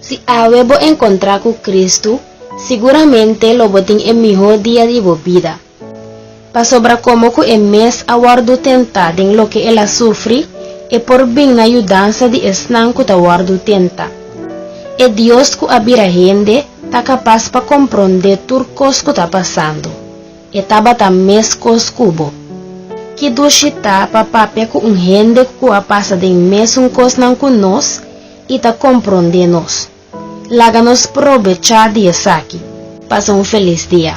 Si awe bo enkontrá ku Kristu, siguramente lo bo tin e mihó dia di bo bida. Pasobra komo ku e mes a wòrdu tentá den loke el a sufri, e por bin na yudansa di esnan ku ta wòrdu tenta. E Dios ku a bira hende ta kapas pa komprondé tur kos ku ta pasando. E tabata meskos ku bo. Ki dushi ta pa papia ku un hende ku a pasa den mesun kosnan ku nos i ta komprondé nos. Laga nos probechá di esaki. Pasa un felis dia.